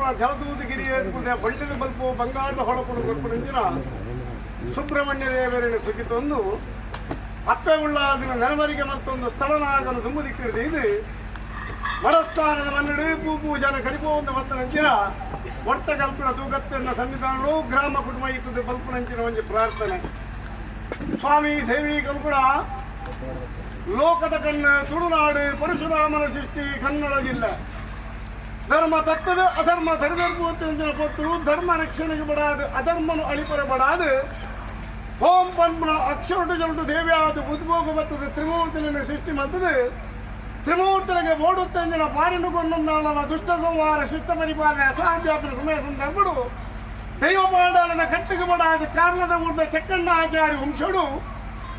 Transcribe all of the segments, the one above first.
ಪುಣ ಜಲದೂದಗಿರಿ ಬಳ್ಳಿನ ಬಲ್ಪು ಬಂಗಾರದ ಹೊಳಪುಣ ಕೊರ್ಪುನಂಚಿನ ಸುಬ್ರಹ್ಮಣ್ಯ ದೇವರನ್ನು ಸುಗಿತೊಂದು ಅಪ್ಪೆ ಉಳ್ಳಾದಿನ ನೆನವರಿಗೆ ಮತ್ತೊಂದು ಸ್ಥಳನಾಗನು ದುಂಬುದಿಕ್ಕಿರದೆ ಇದು ಮರಸ್ಥಾನದ ಮನ್ನಡು ಪೂ ಜನ ಕರಿಪೋ ಒಂದು ಮತ್ತನಂಚಿನ ಒಟ್ಟ ಕಲ್ಪಿನ ತೂಕತ್ತನ್ನ ಸನ್ನಿಧಾನಗಳು ಗ್ರಾಮ ಕುಟುಂಬ ಇತ್ತದ ಬಲ್ಪುನಂಚಿನ ಒಂಜಿ ಪ್ರಾರ್ಥನೆ. ಸ್ವಾಮಿ ದೇವಿ ಕಲ್ಪುಡ ಲೋಕದ ಕಣ್ಣು ತುಳುನಾಡು ಪರಶುರಾಮನ ಸೃಷ್ಟಿ ಕನ್ನಡ ಜಿಲ್ಲೆ ಧರ್ಮ ತತ್ತದ ಅಧರ್ಮ ತರಿದರ್ಪುವಂತಿನ ಕೊತ್ತು ಧರ್ಮ ರಕ್ಷಣೆಗೆ ಬಡಾದು ಅಧರ್ಮನು ಅಳಿಪರೆ ಬಡಾದು ಹೋಂ ಪನ್ಪುನ ಅಕ್ಷರಟು ಜಲಟು ದೇವಿಯಾದ ಉದ್ಭೋಗ ಬತ್ತದ ತ್ರಿಮೂರ್ತಿಯನ್ನು ಸೃಷ್ಟಿ ಮಾಡ್ತದೆ. ತ್ರಿಮೂರ್ತಿಗೆ ಓಡುತ್ತಂಜಿನ ಪಾರಿನು ಕೊಂಡೊಂದಾಳನ ದುಷ್ಟ ಸಂಹಾರ ಶಿಷ್ಟ ಪರಿಪಾಲನೆ ಅಸಾಧ್ಯ ಸಮಯ ಸಂದರ್ಭಡು ದೈವ ಪಾಂಡಾಲನ ಕಟ್ಟಿಗೆ ಬಡಾದ ಕಾರಣದ ಊರ್ದ ಚಕ್ಕಣ್ಣ ಆಚಾರ್ಯ ವಂಶಡು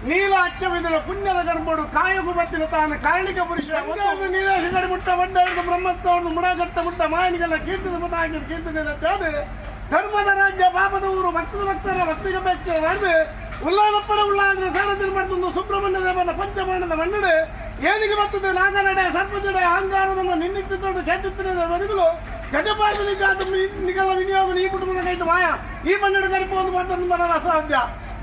ನೀಲ ಅಚ್ಚವಿದನ ಪುಣ್ಯದ ಗರ್ಭಡು ಕಾಯಗು ಬತ್ತಿನ ತಾನು ಕಾರಣಿಕ ಪುರುಷ ನೀಲೇಶ ಮುಟ್ಟ ಬಡ್ಡ ಬ್ರಹ್ಮತ್ವವನ್ನು ಮುಡಗಟ್ಟ ಮುಟ್ಟ ಮಾಯನಿಗೆಲ್ಲ ಕೀರ್ತದ ಪಟಾಕಿ ಕೀರ್ತನೆ ಧರ್ಮದ ರಾಜ್ಯ ಪಾಪದ ಊರು ಭಕ್ತದ ಭಕ್ತರ ಭಕ್ತಿಗೆ ಬೆಚ್ಚ ಮಾಡಿದು ಉಲ್ಲಾದಪ್ಪಡ ಉಳ್ಳಾದ್ರೆ ಸಾರಥಿ ಮಾಡ್ತೊಂದು ಸುಬ್ರಹ್ಮಣ್ಯ ದೇವನ ಪಂಚಬಾಣದ ಮಣ್ಣಡು ಏನಿಗೆ ಬರ್ತದೆ ನಾಗನಡೆ ಸರ್ಪಜಡೆ ಅಹಂಕಾರವನ್ನು ನಿನ್ನಿತ್ತು ಕೇತಿತ್ತಿನ ಬದುಕಲು ಗಜಪಾಡದ ನಿಜ ನಿಗಲ ವಿನಿಯೋಗ ಈ ಕುಟುಂಬದ ಕೈಟು ಮಾಯ ಈ ಮಣ್ಣಡು ಕರಿಪೋದು ಮಾತ್ರ ಮನ ಅಸಾಧ್ಯ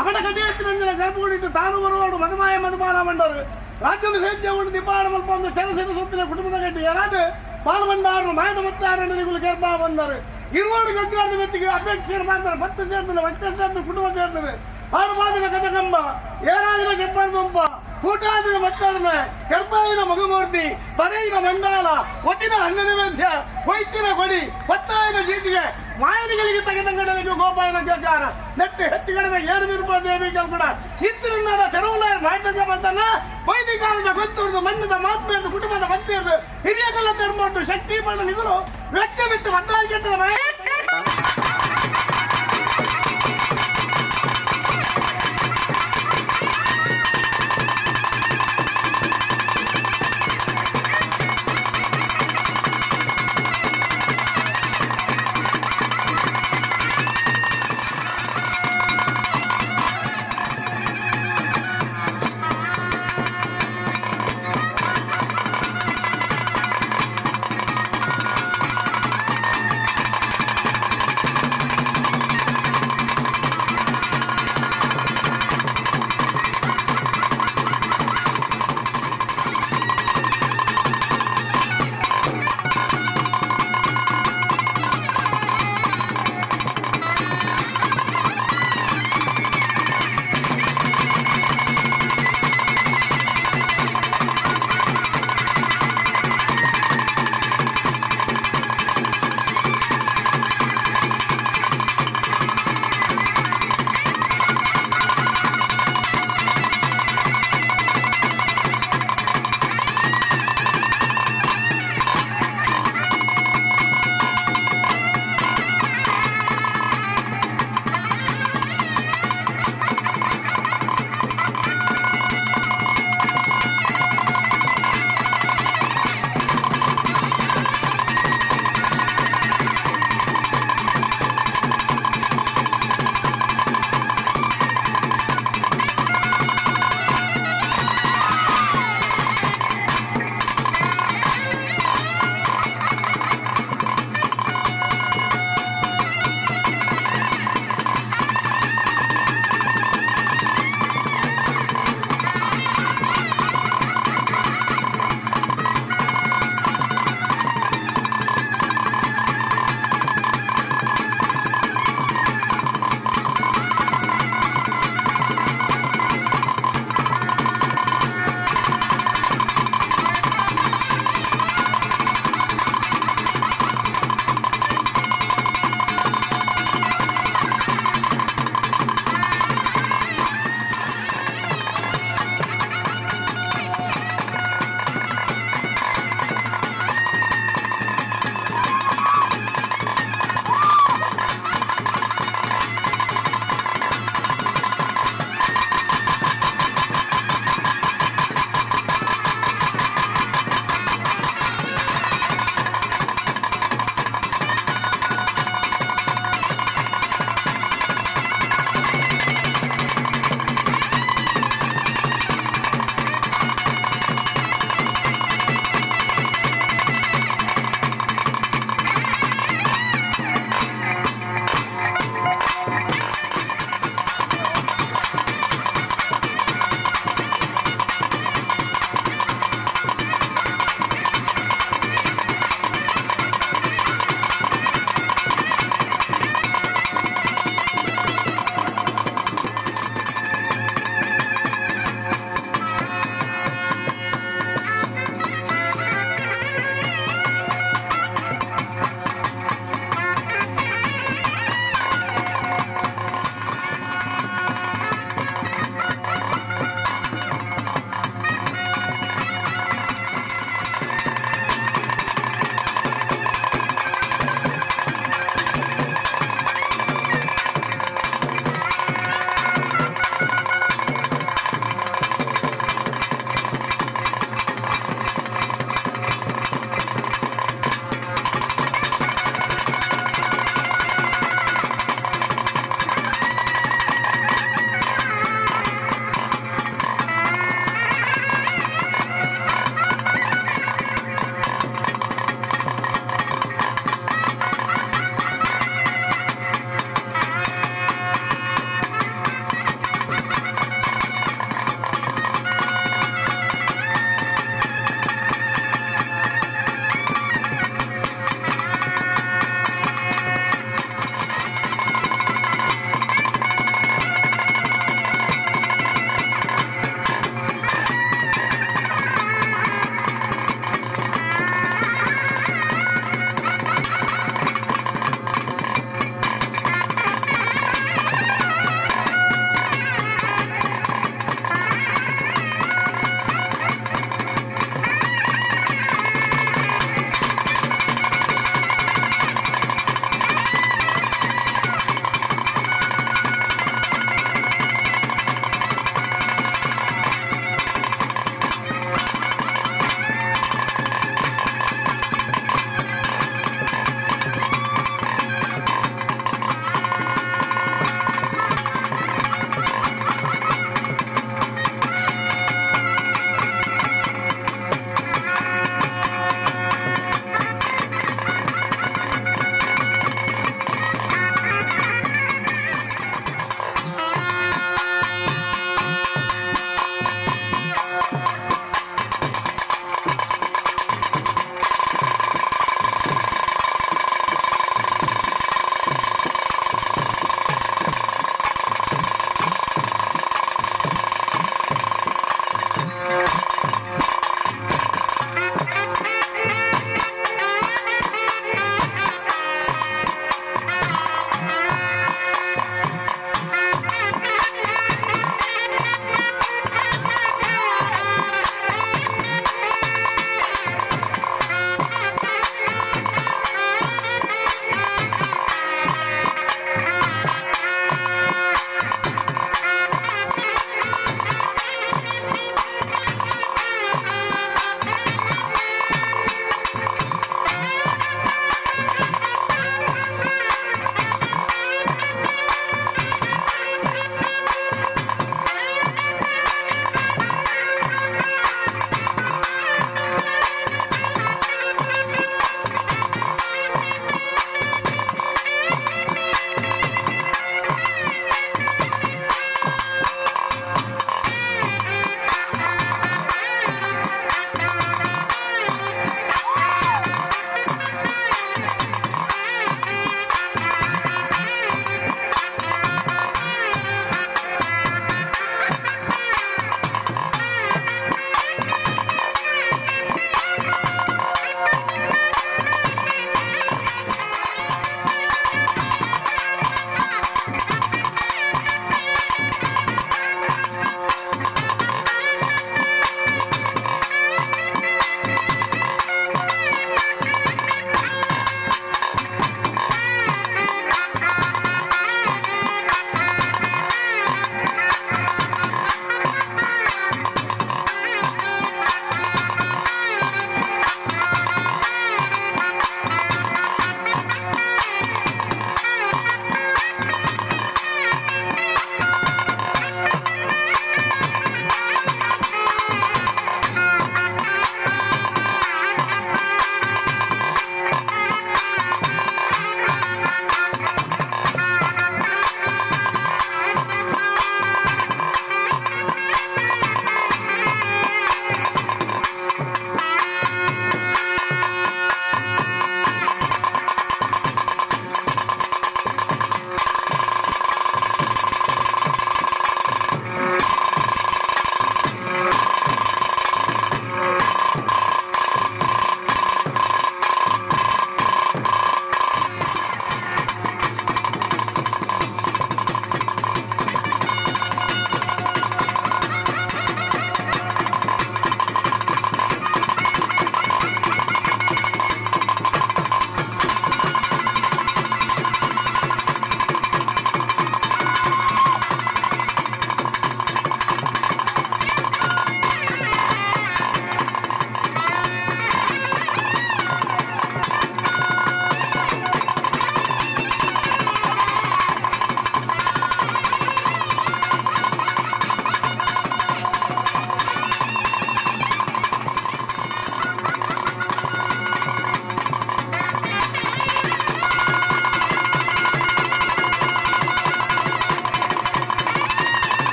ಅವನ ಕಟಿಯತ್ತಿನ ಗರ್ಭಗುಡಿಟ್ಟು ತಾನು ಬರುವವರು ಮಧುಮಾಯ ಮಧುಮಾನ ಮಂಡರು ರಾಜ್ಯದ ಸೇದ್ಯ ಉಂಡು ದಿಪಾಣ ಮಲ್ಪ ಒಂದು ಚರಸಿನ ಸುತ್ತಿನ ಕುಟುಂಬದ ಕಟ್ಟಿ ಯಾರಾದ ಪಾಲ್ಬಂಡಾರನು ಮಾಯದ ಮತ್ತಾರನ್ನು ಗರ್ಭ ಬಂದರು ಇರುವಡು ಗಗ್ಗಾರದ ಮೆಚ್ಚಿಗೆ ಅಧ್ಯಕ್ಷರು ಮಾಡ್ತಾರೆ ಭಕ್ತ ಸೇರ್ತದೆ ಭಕ್ತ ಸೇರ್ತದೆ ಕುಟುಂಬ ಸೇರ್ತದೆ ಪಾಡುಪಾದಿನ ಕಥಕಂಬ ಏರಾದಿನ ಕೆಪ್ಪಣದೊಂಬ ಕೂಟಾದಿನ ಮತ್ತಾಡಮೆ ಗರ್ಭಾಯಿನ ಮಗುಮೂರ್ತಿ ಬರೆಯಿನ ಮಂಡಾಲ ಒತ್ತಿನ ಹಣ್ಣನ ಮಧ್ಯ ಹೊಯ್ತಿನ ಕೊಡಿ ಒತ್ತಾಯನ ಜೀತಿಗೆ ಮಾಯನಿಗಳಿಗೆ ತಗದಂಗಡಲಿಗೆ ಗೋಪಾಯನ ಗಗ್ಗಾರ ನೆಟ್ಟು ಹೆಚ್ಚು ಕಡಿಮೆ ಏರು ನಿರ್ಪ ದೇವಿ ಕೂಡ ಇತ್ತಿನ ತೆರವುಲಾರ ಮಾಯ್ತಂಗ ಬಂತಲ್ಲ ವೈದಿಕ ಕಾಲದ ಗೊತ್ತುರ್ದು ಮಣ್ಣದ ಮಾತ್ಮೇರ್ದು ಕುಟುಂಬದ ಮಂತ್ರಿಯರ್ದು ಹಿರಿಯ ಕಲ್ಲ ತೆರ್ಮೋಟು ಶಕ್ತಿ ಬಣ್ಣ ನಿಗಲು ವ್ಯಕ್ತಿ ಬಿಟ್ಟು ಮದ್ದಾಗಿ ಕೆಟ್ಟದ.